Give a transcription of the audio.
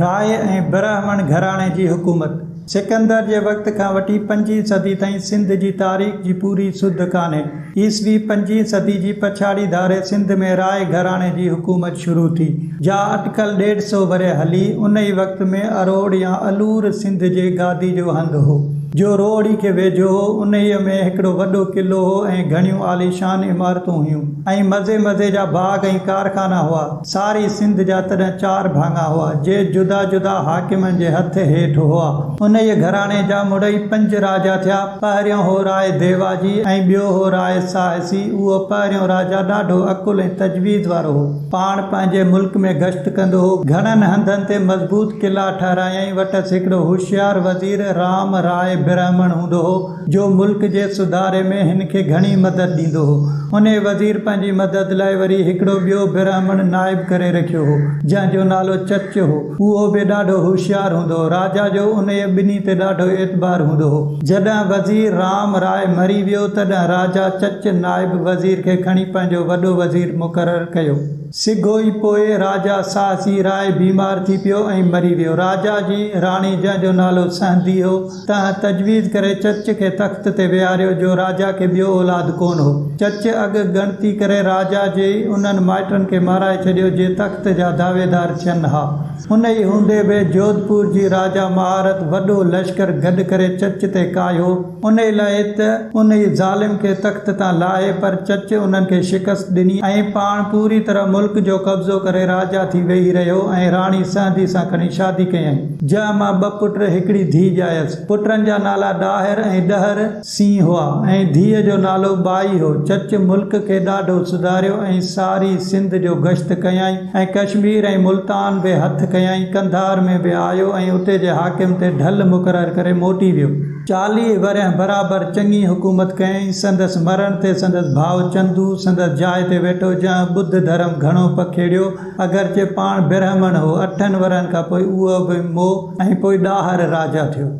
راء ۽ برهمڻ گهراڻي جي حڪومت، سڪندر جي وقت کان وٺي پنجين صدي تائين سنڌ جي تاريخ جي پوري سڌ ڪانهي. عيسوي پنجين صدي جي پڇاڙي ڌاري سنڌ ۾ راء گهراڻي جي حڪومت شروع ٿي، جا اٽڪل ڏيڍ سئو ورهيه هلي. انهي وقت ۾ اروڙ يا الور سنڌ جي گادي جو هنڌ هو، جو روهڙي کي ويجهو هو. انهيء ۾ هڪڙو وڏو قلعو هو ۽ گهڻيون عاليشان عمارتون هيون ۽ مزي مزي جا باغ ۽ ڪارخانا هئا. ساري سنڌ جا تڏهن چار ڀاڱا هئا، جي جدا جدا حاڪمن جي هٿ هيٺ هئا. انهيء گهراڻي جا مڙئي پنج راجا ٿيا. پهريون هو راء ديواجي ۽ ٻيو هو راء ساهسي. اهو پهريون راجا ڏاڍو عقل ۽ تجويز وارو هو. پاڻ پنهنجي ملڪ ۾ گشت ڪندو هو. گهڻن هنڌن تي مضبوط قلعا ٺهرايائين. وٽس هڪڙو هوشيار وزير رام راء برهمڻ هوندو هو. جو ملڪ جي سڌاري ۾ هن کي گهڻي مدد ڏيندو هو. انهيء وزير پنهنجي مدد لاء وري هڪڙو ٻيو برهمڻ نائب ڪري رکيو هو، جنهن جو نالو چچ هو. اهو به ڏاڍو هوشيار هوندو هو. راجا جو انهيء ٻنهي تي ڏاڍو اعتبار هوندو هو. جڏهن وزير رام راء مري ويو، تڏهن راجا چچ نائب وزير کي کڻي پنهنجو وڏو وزير مقرر ڪيو. سگهو ئي پوء راجا ساهسي راء بيمار ٿي پيو ۽ مري ويو. راجا جي راڻي جنهن جو نالو سهندي هو، تنهن تجويز ڪري چچ کي تخت تي ويهاريو، جو راجا کي ٻيو اولاد ڪونه هو. چچ اڳ ڳڻتي ڪري راجا جي انهن مائٽن کي مارائي ڇڏيو، جي تخت جا دعويدار ٿين ها. انهيء هوندي به جوڌپور جي راجا مهارت وڏو لشڪر گڏ ڪري چچ تي ڪاهيو. انهيء لاء ته انهيء ظالم کي تخت تان لاهي، پر چچ انهن کي شڪست ڏني ۽ پاڻ پوري طرح ملڪ جو قبضو ڪري راجا ٿي ويهي رهيو ۽ راڻي سهندي سان کڻي شادي ڪيائين، جنهن مان ٻه پٽ هڪڙي ڌيء ڄايس. پٽن جا نالا ڏاهر ۽ ڏهر سين هئا ۽ ڌيء جو نالو ٻائي هو. چچ ملڪ کي ڏاڍو سڌاريو ۽ ساري سنڌ جو گشت ڪيائين ۽ ڪشمير ۽ ملتان به هٿ ڪيائين. قنڌار ۾ به آيو ۽ اتي جي حاڪم تي ڍل مقرر ڪري موٽي ويو. 40 ورهيه برابر چڱي حڪومت ڪيائين. سندس مرڻ تي سندس ڀاء چندو سندس جاء تي ويٺو، جنهن ٻڌ ڌرم گهڻو پکيڙيو. اگرچه پاڻ برهمڻ هو. اٺن ورهن کان پوء اهو به مئو ۽ پوء ڏاهر راجا ٿيو.